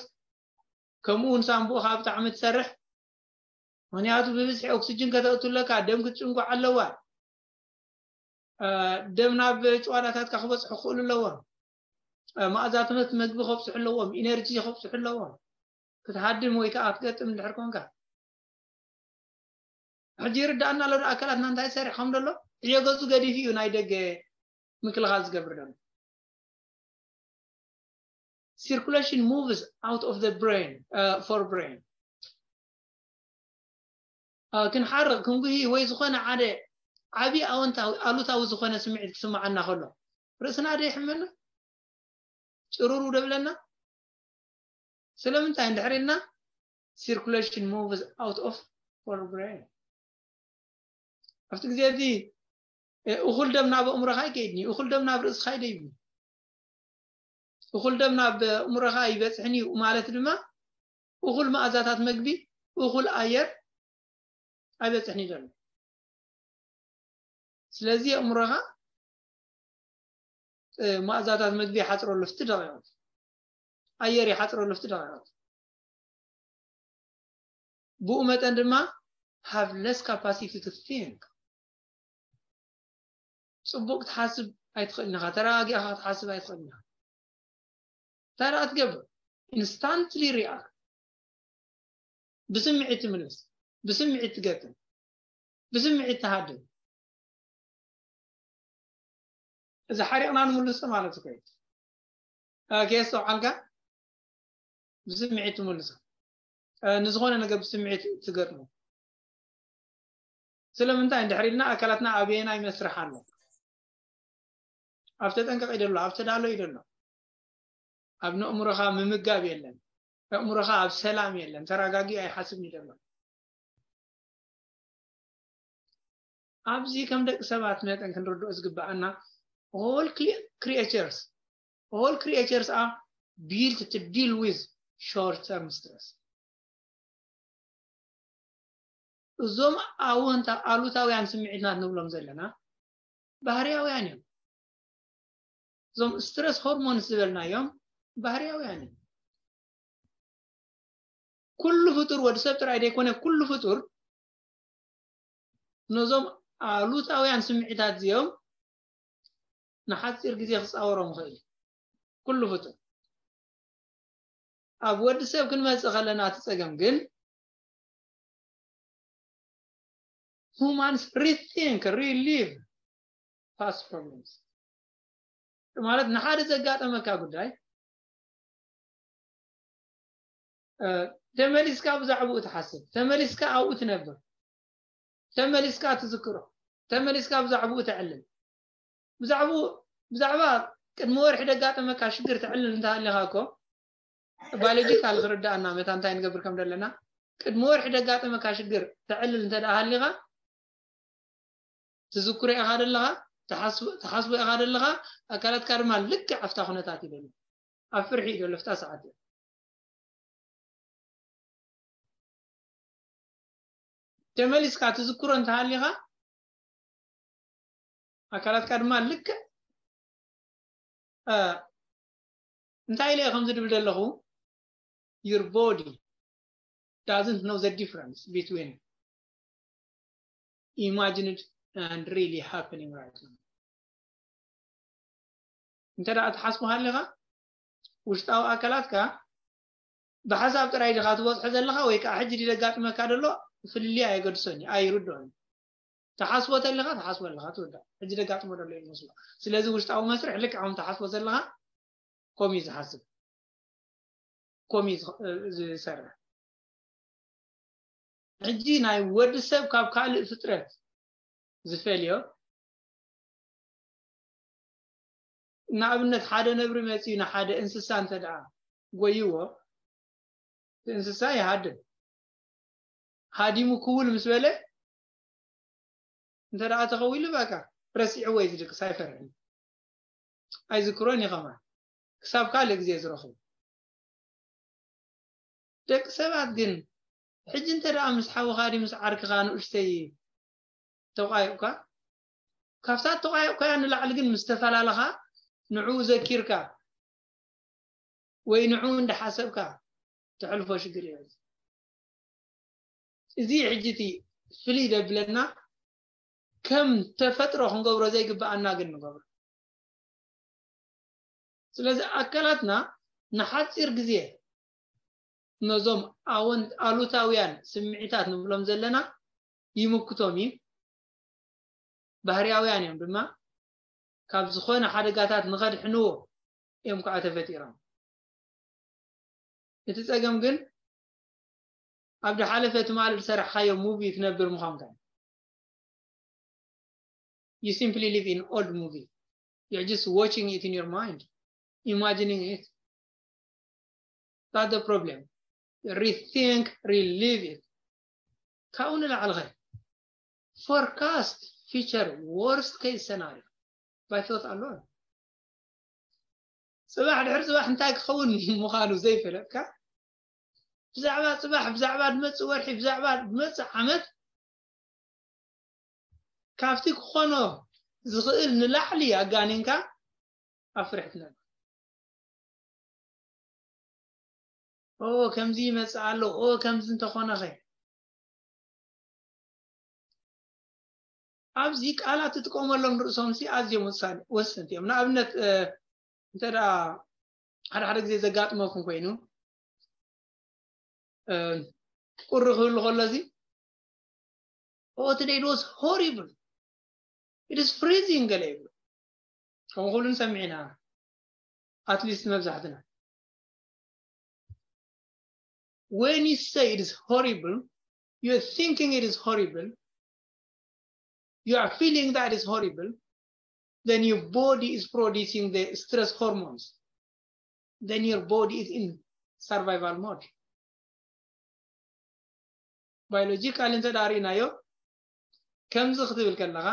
ከምኡ እውን ሳንቡእኻ ብጣዕሚ ትሰርሕ ምክንያቱ ብብዝሒ ኦክስጅን ከተእቱ ኣለካ ደም ክትጭንጓዕ ኣለዋ ደም ናብ ጭዋዳታትካ ክበፅሑ ክኽእሉ ኣለዎም መኣዛትነት መግቢ ከብፅሑ ኣለዎም ኢነርጂ ከብፅሑ ኣለዎም ክትሃድም ወይ ከዓ ክትገጥም እንድሕር ኮንካ ሕጂ ይርዳእና ኣሎ ኣካላትና እንታይ ይሰርሕ ከም ዘሎ ዕዮ ገፁ ገዲፉ እዩ ናይ ደገ ምክልኻል ዝገብር ዘሎ circulation moves out of the brain uh, for brain ክንሓርቕ ክንጉሂ ወይ ዝኾነ ሓደ ዓብዪ ኣወንታዊ ኣሉታዊ ዝኾነ ስምዒት ክስምዓና ከሎ ርእስና ዶ ይሕመና ጭሩሩ ደብለና ስለምንታይ እንድሕር ኢልና circulation moves out of forebrain ኣብቲ ግዜ እዚ እኹል ደም ናብ ኣእምሮኻ ኣይከይድኒ እኹል ደም ናብ ርእስኻ ይደይብኒ እኹል ደም ናብ ኣእምሮኻ ይበፅሕኒ እዩ ማለት ድማ እኹል መኣዛታት መግቢ እኹል ኣየር ኣይበፅሕኒ ዘሎ ስለዚ ኣእምሮኻ መኣዛታት መግቢ ይሓፅረሉ ፍቲ ደቂቕ ኣየር ይሓፅረሉ ፍቲ ደቂቕ ብኡ መጠን ድማ have less capacity to think ፅቡቅ ክትሓስብ ኣይትኽእልን ኢኻ ተረጋጊእኻ ክትሓስብ ኣይትኽእልን ኢኻ እንታይ ደኣ ትገብር? Instantly react። ብስምዒት ትምልስ፣ ብስምዒት ትገጥም፣ ብስምዒት ትሃድም። እዚ ሓሪቕና ንምልሶ ማለት እኮ እዩ። ኬስ ተውዓልካ ብስምዒት ትምልሶ። ንዝኾነ ነገር ብስምዒት ትገጥሞ። ስለምንታይ እንድሕር ኢልና ኣካላትና ኣበየናይ መስርሕ ኣሎ? ኣብ ተጠንቀቕ እዩ ዘሎ፣ ኣብ ተዳሎ እዩ ዘሎ። ኣብ ነእምሮኻ ምምጋብ የለን። ነእምሮኻ ኣብ ሰላም የለን፣ ተረጋጊኡ ኣይሓስብን እዩ ዘሎ። ኣብዚ ከም ደቂ ሰባት መጠን ክንርድኦ ዝግብኣና፣ all cre- creatures all creatures are built to deal with short term stress። እዞም ኣወንታ ኣሉታውያን ስምዒታት ንብሎም ዘለና ባህርያውያን እዮም። እዞም ስትረስ ሆርሞንስ ዝበልናዮም ባህርያውያን እዮም። ኩሉ ፍጡር፣ ወዲ ሰብ ጥራይ ዘይኮነ፣ ኩሉ ፍጡር ነዞም ኣሉታውያን ስምዒታት እዚኦም ንሓፂር ግዜ ክፃወሮም ይኽእል እዩ። ኩሉ ፍጡር። ኣብ ወዲ ሰብ ክንመፅእ ከለና እቲ ፀገም ግን humans rethink, relive past problems ማለት ንሓደ ዘጋጠመካ ጉዳይ ተመሊስካ ብዛዕባኡ ትሓስብ፣ ተመሊስካ ኣብኡ ትነብር፣ ተመሊስካ ትዝክሮ፣ ተመሊስካ ብዛዕባኡ ተዕልል። ብዛዕባኡ ብዛዕባ ቅድሚ ወርሒ ደጋጠመካ ሽግር ተዕልል እንተሃሊኻ እኮ ባዮሎጂካል ክርዳኣና መታ እንታይ ንገብር ከም ዘለና ቅድሚ ወርሒ ደጋጠመካ ሽግር ተዕልል እንተ ደኣ ሃሊኻ ትዝክሮ ኢኻ ደለኻ፣ ትሓስቦ ኢኻ ደለኻ፣ ኣካላትካ ድማ ልክዕ ኣብታ ኩነታት እዩ ደሎ። ኣብ ፍርሒ እዩ ደሎ፣ ፍታ ሰዓት እዩ። ተመሊስካ ትዝክሮ እንተሃሊኻ ኣካላትካ ድማ ልክዕ እንታይ ኢለ ከምዚ ድብል ዘለኹ your body doesn't know the difference between imagined and really happening right now። እንተ ደኣ ትሓስቡ ሃሊኻ ውሽጣዊ ኣካላትካ ብሓሳብ ጥራይ ዲኻ ትበፅሖ ዘለኻ ወይ ከዓ ሕጂ ድዩ ደጋጥመካ ደሎ ፍልልይ ኣየገድሶን እዩ ኣይርድኦን እዩ። ትሓስቦ ተለኻ ትሓስቦ ኣለኻ ትውዳእ። ሕጂ ደጋጥሞ ደሎ እዩ ዝመስሎ። ስለዚ ውሽጣዊ መስርሕ ልክዕ ከም ትሓስቦ ዘለኻ ኮም እዩ ዝሓስብ፣ ኮም እዩ ዝሰርሕ። ሕጂ ናይ ወዲ ሰብ ካብ ካልእ ፍጥረት ዝፈልዮ ንኣብነት ሓደ ነብሪ መፂኡ ንሓደ እንስሳ እንተ ደኣ ጎይዎ እቲ እንስሳ ይሃድም። ሃዲሙ ክውል ምስ በለ እንተ ደኣ ተኸዊሉ በቃ ረሲዕዎ እዩ ዝድቅስ፣ ኣይፈርሕን ኣይዝክሮን እዩ ከማን ክሳብ ካልእ ግዜ ዝረኽቡ። ደቂ ሰባት ግን ሕጂ እንተ ደኣ ምስ ሓውኻ ድዩ ምስ ዓርክኻ ንእሽተይ ተቋይቕካ ካብታ ተቋይቕካያ ንላዕሊ ግን ምስ ተፈላለኻ ንዕኡ ዘኪርካ ወይ ንዕኡ እንዳሓሰብካ ተሕልፎ ሽግር እዩ። እዚ ሕጂ እቲ ፍልይ ዘብለና ከም ተፈጥሮ ክንገብሮ ዘይግብኣና ግን ንገብሮ። ስለዚ ኣካላትና ንሓፂር ግዜ ነዞም ኣወን ኣሉታውያን ስምዒታት ንብሎም ዘለና ይምክቶም እዩ። ባህርያውያን እዮም ድማ ካብ ዝኾነ ሓደጋታት ንኸድሕንዎ እዮም ከዓ ተፈጢሮም። እቲ ፀገም ግን ኣብ ዝሓለፈ ትማሊ ዝሰራሕካዮ ሙቪ ትነብር ምዃንካ እዩ። You simply live in old movie. You're just watching it in your mind, imagining it. That's the problem. Rethink, relive it. ካብኡ ንላዕሊ ኸ forecast future worst case scenario by thought alone. ፅባሕ ድሕሪ ፅባሕ እንታይ ክኸውን ምዃኑ ዘይፈለጥካ ብዛዕባ ፅባሕ፣ ብዛዕባ ዝመፅእ ወርሒ፣ ብዛዕባ ዝመፅእ ዓመት ካብቲ ክኾኖ ዝኽእል ንላዕሊ ኣጋኒንካ ኣብ ፍርሒ ትነብር። ኦ ከምዚ ይመፅእ ኣሎ፣ ኦ ከምዚ እንተኾነኸ። ኣብዚ ቃላት ትጥቀመሎም ርእሶም ሲ ኣዝዮም ወሳኒ ወሰንቲ እዮም። ንኣብነት እንተ ደኣ ሓደ ሓደ ግዜ ዘጋጥመኩም ኮይኑ ቁሪ ክህሉ ከሎ እዚ oh today it was horrible, it is freezing ገለ ይብሉ። ከምኡ ክብሉ ንሰምዕ ኢና። At least መብዛሕትና when you say it is horrible, you're thinking it is horrible, you are feeling that is horrible, then your body is producing the stress hormones, then your body is in survival mode. Biologically እንተ ዳኣ ርኢናዮ ከምዚ ክትብል ከለኻ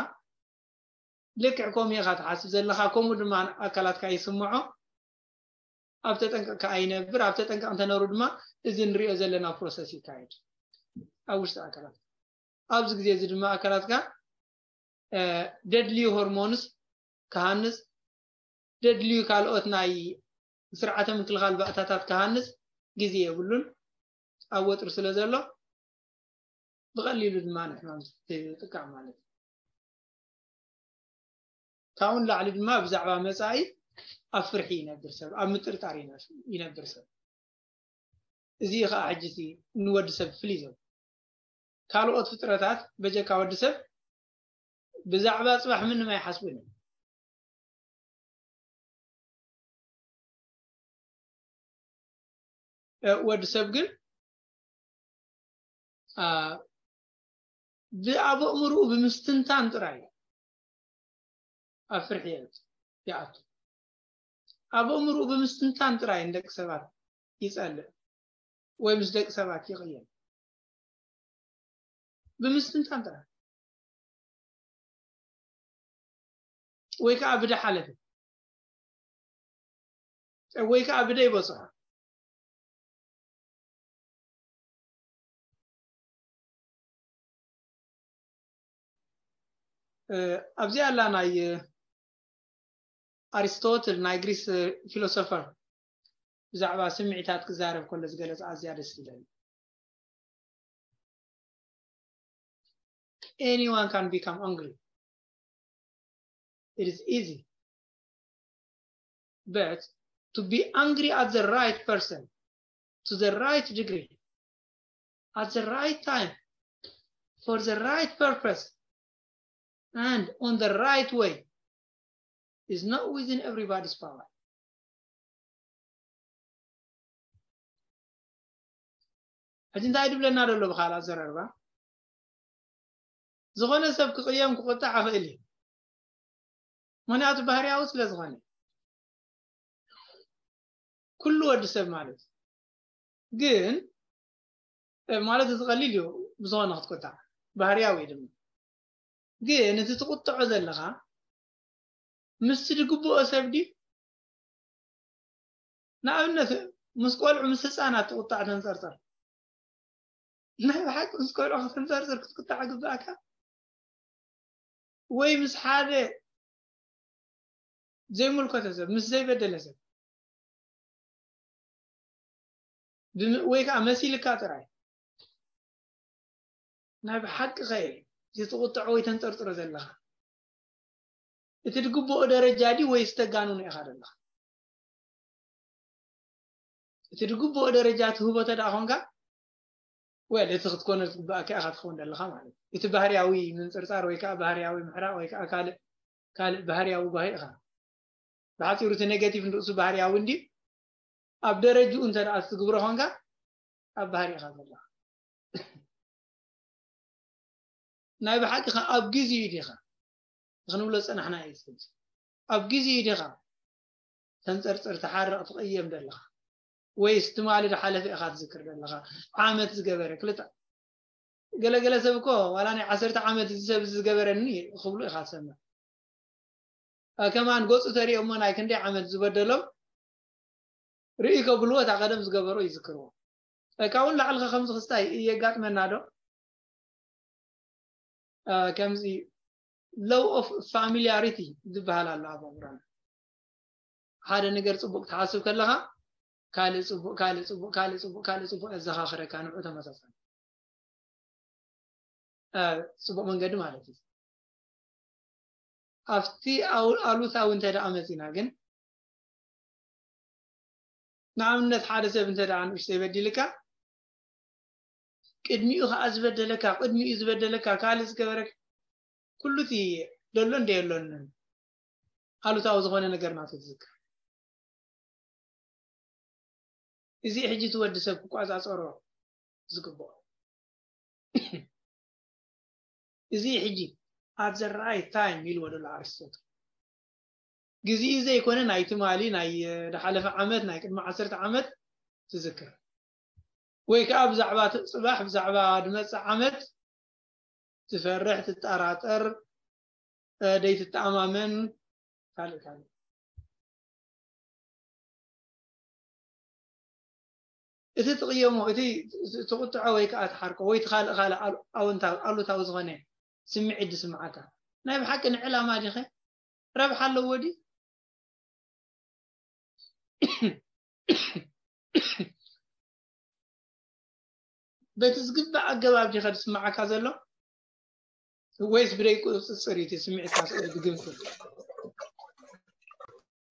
ልክዕ ከምኡ ኢኻ ትሓስብ ዘለኻ፣ ከምኡ ድማ ኣካላትካ ይስምዖ። ኣብ ተጠንቀቕ ከኣ ይነብር። ኣብ ተጠንቀቕ እንተነብሩ ድማ እዚ ንሪኦ ዘለና process ይካየድ ኣብ ውሽጢ ኣካላት። ኣብዚ ግዜ እዚ ድማ ኣካላትካ ደድልዩ ሆርሞንስ ክሃንጽ፣ ደድልዩ ካልኦት ናይ ስርዓተ ምክልኻል ባእታታት ክሃንጽ ግዜ የብሉን፣ ኣብ ወጥሪ ስለ ዘሎ ብቐሊሉ ድማ ንሕማም ዝጥቃዕ ማለት እዩ። ካብኡ ንላዕሊ ድማ ብዛዕባ መጻኢ ኣብ ፍርሒ ይነብር ሰብ፣ ኣብ ምጥርጣር ይነብር ሰብ። እዚ ከዓ ሕጂ እቲ ንወዲ ሰብ ፍልይ ዘብሎ። ካልኦት ፍጥረታት በጀካ ወዲ ሰብ ብዛዕባ ጽባሕ ምንም ኣይሓስቡን እዮም። ወዲ ሰብ ግን ኣብ ኣእምርኡ ብምስትንታን ጥራይ ኣብ ፍርሒ ይኣቱ። ኣብ ኣእምርኡ ብምስትንታን ጥራይ ንደቂ ሰባት ይጸልእ ወይ ምስ ደቂ ሰባት ይቕየም። ብምስትንታን ጥራይ ወይ ከዓ ብደ ሓለፈ ወይ ከዓ ብደይ በፅሖ። ኣብዚኣ ኣላ ናይ ኣሪስቶትል ናይ ግሪስ ፊሎሶፈር ብዛዕባ ስምዒታት ክዛረብ ከሎ ዝገለጸ ኣዝያ ደስ ትብለኒ። Anyone can become angry. It is easy. But to be angry at the right person, to the right degree, at the right time, for the right purpose, and on the right way is not within everybody's power. ሕጂ እንታይ ድብለና ደሎ ብካል ኣዘራርባ? ዝኾነ ሰብ ክቕየም ክቁጣዕ ይኽእል እዩ፣ ምክንያቱ ባህርያዊ ስለ ዝኾነ። ኩሉ ወዲ ሰብ ማለት ግን ማለት እዚ ቀሊል እዩ፣ ብዝኾነ ክትቁጣዕ ባህርያዊ እዩ ድማ። ግን እቲ ትቁጥዖ ዘለኻ ምስቲ ዝግብኦ ሰብ ድዩ? ንኣብነት ምስ ቆልዑ ምስ ህፃናት ትቁጣዕ ተንፀርፀር። ናይ ብሓቂ ምስ ቆልዑ ከተንፀርፅር ክትቁጣዕ ግብኣካ? ወይ ምስ ሓደ ዘይምልከቶ ሰብ፣ ምስ ዘይበደለ ሰብ ወይ ከዓ መሲልካ ጥራይ ናይ ብሓቂ ከ ትቁጥዖ ወይ ተንፀርፅሮ ዘለካ እቲ ዝግብኦ ደረጃ ድዩ ወይስ ተጋንኖ ኢኻ ዘለኻ? እቲ ዝግብኦ ደረጃ ትህቦ ተደኣ ኮንካ ወል እቲ ክትኮነ ዝግብኣካ ኢኻ ትኸውን ዘለኻ ማለት እዩ። እቲ ባህርያዊ ምንፅርፃር ወይ ከዓ ባህርያዊ ምሕራቕ ወይ ከዓ ካልእ ካልእ ባህርያዊ ባህሪ ኢኻ። ብሓፂሩ እቲ ኔጋቲቭ ንርእሱ ባህርያዊ እንዲ ኣብ ደረጅኡ እንተ ደኣ ትግብሮ ኮንካ ኣብ ባህሪ ኢኻ ዘለኻ። ናይ ብሓቂ ኸ ኣብ ግዜኡ ዲኻ ክንብሎ ዝጸናሕና እዩ። ኣብ ግዜኡ ዲኻ ተንጸርጽር፣ ትሓርቕ፣ ትቕየም ዘለኻ? ወይስ ትማሊ ዝሓለፈ ኢኻ ትዝክር ዘለኻ? ዓመት ዝገበረ ክልተ ገለገለ ሰብ እኮ ዋላ ናይ ዓሰርተ ዓመት እዚ ሰብ እዚ ዝገበረኒ ክብሉ ኢኻ ትሰምዕ። ከማን ገፁ ተሪኦሞ ናይ ክንደይ ዓመት ዝበደሎም ርኢ ከብልዎ እታ ቀደም ዝገበሮ ይዝክርዎ። ካብኡ ንላዕሊ ከምዚ ክስታይ የጋጥመና ዶ? ከምዚ low of familiarity ዝበሃል ኣሎ ኣብ ኣእምሮና። ሓደ ነገር ፅቡቅ ትሓስብ ከለካ ካልእ ፅቡቅ ካልእ ፅቡቅ ካልእ ፅቡቅ ካልእ ፅቡቅ የዘኻኽረካ፣ ንዑ ተመሳሳሊ ፅቡቅ መንገዲ ማለት እዩ። ኣብቲ ኣሉታዊ እንተ ደኣ መፂና ግን ንኣብነት ሓደ ሰብ እንተ ደኣ ንእሽተይ በዲልካ፣ ቅድሚኡ ከኣ ዝበደለካ፣ ቅድሚኡ ዝበደለካ፣ ካልእ ዝገበረካ፣ ኩሉ እቲ ደሎ እንደ የሎንን ኣሉታዊ ዝኾነ ነገር ናቱ ትዝክር። እዚ ሕጂ እቲ ወዲ ሰብ ክቋጻጸሮ ዝግብኦ። እዚ ሕጂ፣ at the right time ኢልዎ ዘሎ ኣርስቶትል። ግዜኡ ዘይኮነ፣ ናይ ትማሊ፣ ናይ፣ እ፣ ዝሓለፈ ዓመት፣ ናይ ቅድሚ ዓሰርተ ዓመት ትዝክር። ወይ ከኣ ብዛዕባ ት-፣ ጽባሕ፣ ብዛዕባ ዝመጽእ ዓመት ትፈርሕ፣ ትጠራጠር፣ እ፣ ደይትተኣማመን፣ ካልእ፣ ካልእ። እቲ ትቕየሞ፣ እቲ ትቑጥዖ ወይ ከኣ ትሓርቆ፣ ወይ እቲ ካልእ፣ ካልእ ኣሉ-፣ ኣወንታዊ፣ ኣሉታዊ ዝኾነ ስምዒት ዝስምዓካ፣ ናይ ብሓቂ ንዕላማ ዲኸ? ረብሓ ኣለዎ ድዩ? በቲ ዝግባእ ኣገባብ ዲኸ ዝስምዓካ ዘሎ? ወይስ ብደይ ቁጽጽር እዩ እቲ ስምዒትካ ስእሊ ዝግንፍል?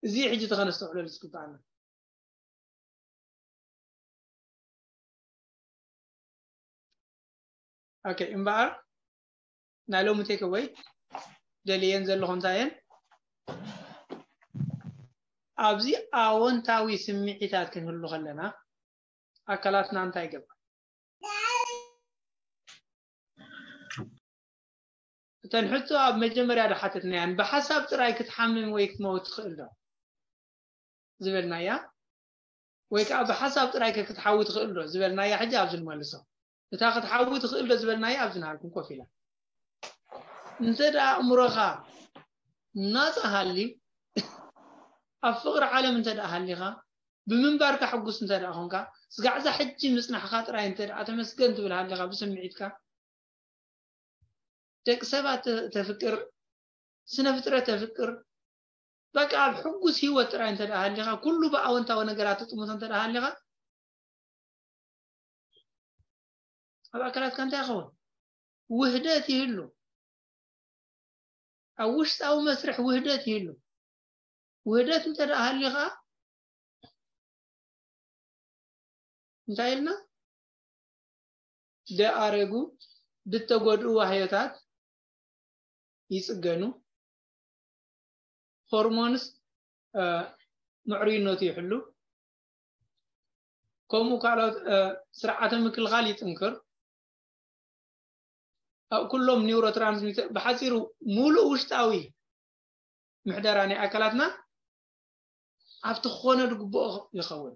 እዚ ሕጂ እቲ ከነስተውዕለሉ ዝግባኣና። ኦኬ፣ እምበኣር ናይ ሎሚ ቴክኣወይ ደልየን ዘለኹ እንታይ እየን? ኣብዚ ኣወንታዊ ስምዒታት ክንህሉ ከለና ኣካላትና እንታይ ይገብር? እተን ሕቶ ኣብ መጀመርያ ዝሓተትናየን፣ ብሓሳብ ጥራይ ክትሓምም ወይ ክትመውት ትኽእል ዶ ዝበልናያ? ወይ ከኣ ብሓሳብ ጥራይ ከ ክትሓዊ ትኽእል ዶ ዝበልናያ? ሕጂ ኣብዚ ንመልሶ። እታ ክትሓዊ ትኽእል ዶ ዝበልናያ ኣብዚ ንሃልኩም ኮፍ ኢላ። እንተ ደኣ ኣእምሮኻ ናጻ ሃልዩ፣ ኣብ ፍቕሪ ዓለም እንተ ደኣ ሃሊኻ፣ ብምንባርካ ሕጉስ እንተ ደኣ ኾንካ፣ ስጋዕ እዛ ሕጂ ምጽናሕኻ ጥራይ እንተ ደኣ ተመስገን ትብል ሃሊኻ ብስምዒትካ፣ ደቂ ሰባት ተ-፣ ተፍቅር፣ ስነ ፍጥረት ተፍቅር፣ በቃ ኣብ ሕጉስ ህይወት ጥራይ እንተ ደኣ ሃሊኻ፣ ኩሉ ብኣወንታዊ ነገራት ትጥምቶ እንተ ደኣ ሃሊኻ፣ ኣብ ኣካላትካ እንታይ ይኸውን? ውህደት ይህሉ። ኣብ ውሽጣዊ መስርሕ ውህደት ይህሉ። ውህደት እንተ ደኣ ሃልዩ ኸኣ፣ እንታይ ኢልና? ደኣረጉ፣ ዝተጎድኡ ዋህዮታት ይጽገኑ፣ ሆርሞንስ፣ እ፣ ምዕሩይነቱ ይሕሉ፣ ከምኡ ካልኦት፣ እ፣ ስርዓተ ምክልኻል ይጥንክር። ኣብ ኩሎም ኒውሮትራንስሚተር፣ ብሓጺሩ፣ ሙሉእ ውሽጣዊ ምሕደራ ናይ ኣካላትና ኣብቲ ክኾነ ዝግብኦ ይኸውን።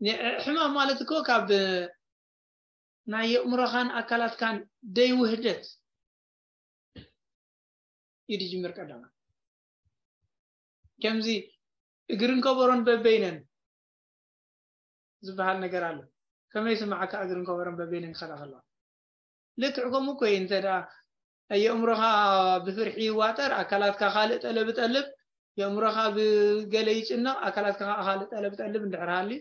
ን-፣ ሕማም ማለት እኮ ካብ ናይ የእምሮኻን ኣካላትካን ደይውህደት እዩ ዝጅምር ቀዳማ። ከምዚ እግርን ከበሮን በበይነን ዝበሃል ነገር ኣሎ። ከመይ ስምዓካ እግርን ከበሮን በበይነን ክኸዳ ከለዋ? ልክዕ ከምኡ እኮ እዩ። እንተ ደኣ የእምሮኻ ብፍርሒ ይዋጠር፣ ኣካላትካ ካልእ ጠለብ ይጠልብ፣ የእምሮኻ ብገለ ይጭነቕ፣ ኣካላትካ ከኣ ካልእ ጠለብ ይጠልብ እንድሕር ሃልዩ፣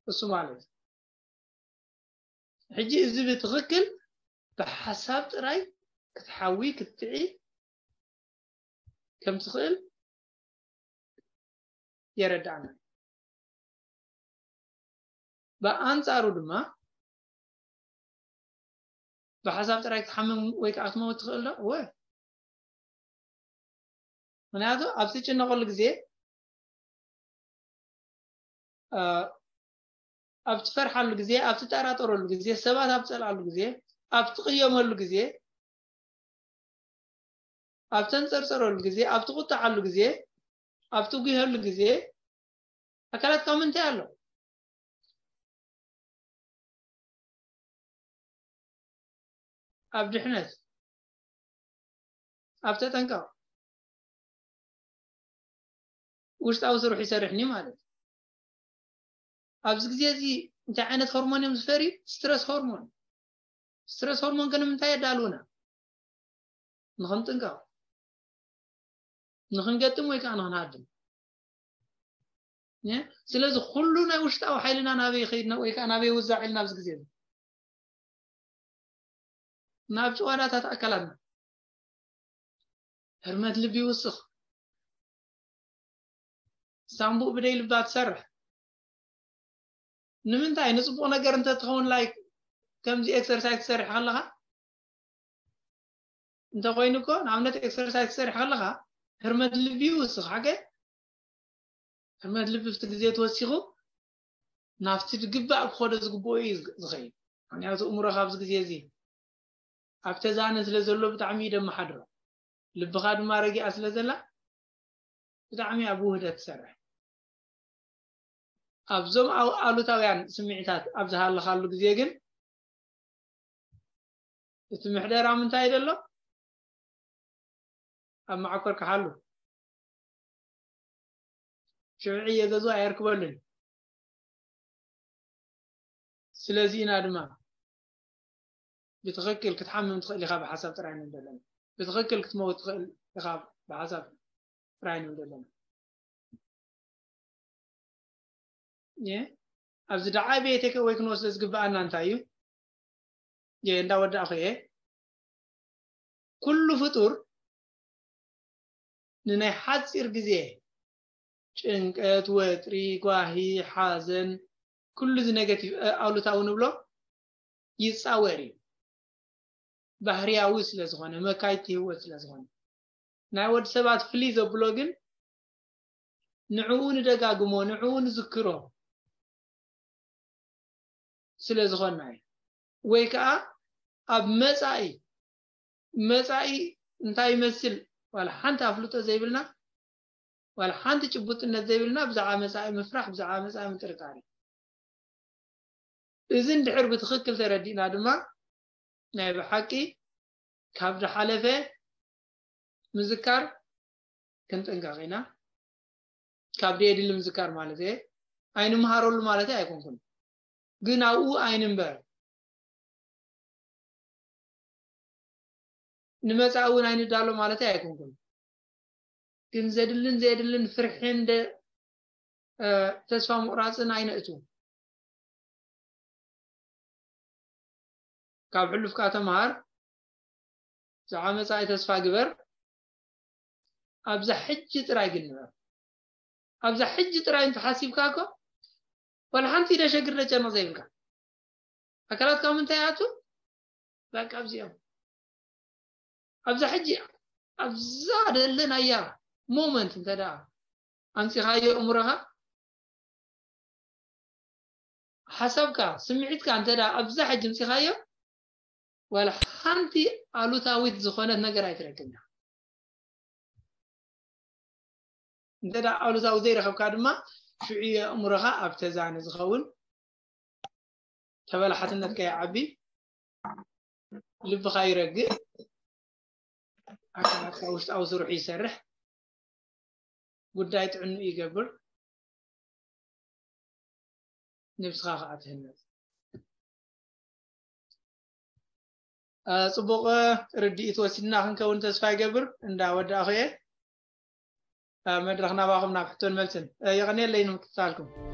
እሱ ማለት እዩ። ሕጂ እዚ ብትኽክል ብሓሳብ ጥራይ ክትሓዊ፣ ክትጥዒ ከም ትኽእል የረድኣና። ብኣንጻሩ ድማ ብሓሳብ ጥራይ ክትሓምም ወይ ከኣ ክትመውት ትኽእል ዶ? እወ። ምኽንያቱ ኣብ ትጭነቐሉ ግዜ፣ እ፣ ኣብ ትፈርሓሉ ግዜ፣ ኣብ ትጠራጠረሉ ግዜ፣ ሰባት ኣብ ትጸልኣሉ ግዜ፣ ኣብ ትቕየመሉ ግዜ፣ ኣብ ተንጸርጸረሉ ግዜ፣ ኣብ ትቑጣዓሉ ግዜ፣ ኣብ ትጉህየሉ ግዜ፣ ኣካላትካ ምንታይ ኣሎ? ኣብ ድሕነት፣ ኣብ ተጠንቀቕ፣ ውሽጣዊ ስርሑ ይሰርሕኒ ማለት እዩ። ኣብዚ ግዜ እዚ እንታይ ዓይነት ሆርሞን እዮም ዝፈርዩ? ስትረስ ሆርሞን። ስትረስ ሆርሞን ከ ንምንታይ የዳልውና? ንኽንጥንቀቕ፣ ንኽንገጥም ወይ ከኣ ንኽንሃድም። እ? ስለዚ ኩሉ ናይ ውሽጣዊ ሓይልና ናበይ ይኸይድ ነ-፣ ወይ ከኣ ናበይ ይውዛዕ ኢልና ኣብዚ ግዜ እዚ? ናብ ጭዋዳታት ኣካላትና። ህርመት ልቢ ይውስኽ። ሳምቡእ ብደይ ልባ ትሰርሕ። ንምንታይ? ንፅቡቕ ነገር እንተትኸውን፣ like ከምዚ ኤክሰርሳይዝ ትሰርሕ ከለኻ፣ እንተኮይኑ እኮ፣ ንኣብነት ኤክሰርሳይዝ ትሰርሕ ከለኻ፣ ህርመት ልቢ ይውስኽ ሓገ። ህርመት ልቢ ኣብቲ ግዜ ተወሲኹ ናብቲ ዝግባእ ክኸዶ ዝግብኦ እዩ ዝኸይድ። ምክንያቱ እምሮ ካብዚ ግዜ እዚ ኣብ ተዛነ ስለ ዘሎ ብጣዕሚ እዩ ደመሓድሮ። ልብኻ ድማ ረጊኣ ስለ ዘላ ብጣዕሚ ኣብ ውህደት ትሰርሕ። ኣብዞም ኣው- ኣሉታውያን ስምዒታት ኣብ ዝሃለኻሉ ግዜ ግን እቲ ምሕደራ ምንታይ ደሎ? ኣብ መዓኮር ክሓሉ ሽዑ ዕየ ገዝኡ ኣየርክበሉን። ስለዚ ኢና ድማ ብትኽክል ክትሓምም ትኽእል ኢኻ ብሓሳብ ጥራይ ንብል ዘለና። ብትኽክል ክትመውት ትኽእል ኢኻ ብሓሳብ ጥራይ ንብል ዘለና። እየ ኣብዚ ደዓበየ ቴክ ኣወይ ክንወስዶ ዝግብኣና እንታይ እዩ? እየ እንዳወዳእኹ እየ። ኩሉ ፍጡር ንናይ ሓፂር ግዜ ጭንቀት፣ ወጥሪ፣ ጓሂ፣ ሓዘን፣ ኩሉ እዚ ኔጋቲቭ፣ እ፣ ኣሉታዊ ንብሎ ይፃወር እዩ። ባህርያዊ ስለ ዝኾነ፣ መካይድቲ ህይወት ስለ ዝኾነ። ናይ ወዲ ሰባት ፍልይ ዘብሎ ግን ንዕኡ ንደጋግሞ፣ ንዕኡ ንዝክሮ ስለ ዝኾንና እዩ። ወይ ከዓ ኣብ መጻኢ፣ መጻኢ እንታይ ይመስል ዋላ ሓንቲ ኣፍልጦ ዘይብልና፣ ዋላ ሓንቲ ጭቡጥነት ዘይብልና፣ ብዛዕባ መጻኢ ምፍራሕ፣ ብዛዕባ መጻኢ ምጥርጣር እዩ። እዚ እንድሕር ብትኽክል ተረዲእና ድማ፣ ናይ ብሓቂ ካብ ዝሓለፈ ምዝካር ክንጥንቀቕ ኢና። ካብ ዘየድሊ ምዝካር ማለት እየ። ኣይንምሃረሉ ማለት ኣይኮንኩን። ግን ኣብኡ ኣይንንበር። ንመጻኢ እውን ኣይንዳሎ ማለት ኣይኮንኩን። ግን ዘድልን ዘየድልን ፍርሕን ደ-፣ እ፣ ተስፋ ምቑራጽን ኣይነእቱ። ካብ ሕሉፍካ ተምሃር፣ ብዛዕባ መጻኢ ተስፋ ግበር። ኣብዛ ሕጂ ጥራይ ግን ንበር። ኣብዛ ሕጂ ጥራይ እንተሓሲብካ እኮ፣ ዋላ ሓንቲ ደሸግር ደጨንቕ ዘይብልካ። ኣካላትካ ምንታይ ኣቱ? በቃ ኣብዚኦም። ኣብዛ ሕጂ፣ ኣብዛ ደለናያ ሞመንት እንተ ደኣ ኣምጺኻዮ እምሮኻ፣ ሓሳብካ፣ ስምዒትካ እንተ ደኣ ኣብዛ ሕጂ ኣምጺኻዮ፣ ዋላ ሓንቲ ኣሉታዊት ዝኾነት ነገር ኣይትረክብን። እንተ ደኣ ኣሉታዊ ዘይረኸብካ ድማ፣ ሽዑ የእምሮኻ ኣብ ተዛነ ዝኸውን፣ ተበላሓትነትካ ይዓቢ፣ ልብኻ ይረግእ፣ ኣካላትካ ውሽጣዊ ስርሑ ይሰርሕ፣ ጉዳይ ጥዕንኡ ይገብር፣ ነብስኻ ከዓ ትህነፅ። እ፣ ፅቡቕ ርድኢት ወሲድና ክንከውን ተስፋ ይገብር። እንዳወዳእኹ እየ። እ፣ መድረኽ ናባኹም ናብ ሕቶን መልስን። እ፣ የቐንየለይ ንምክትታልኩም።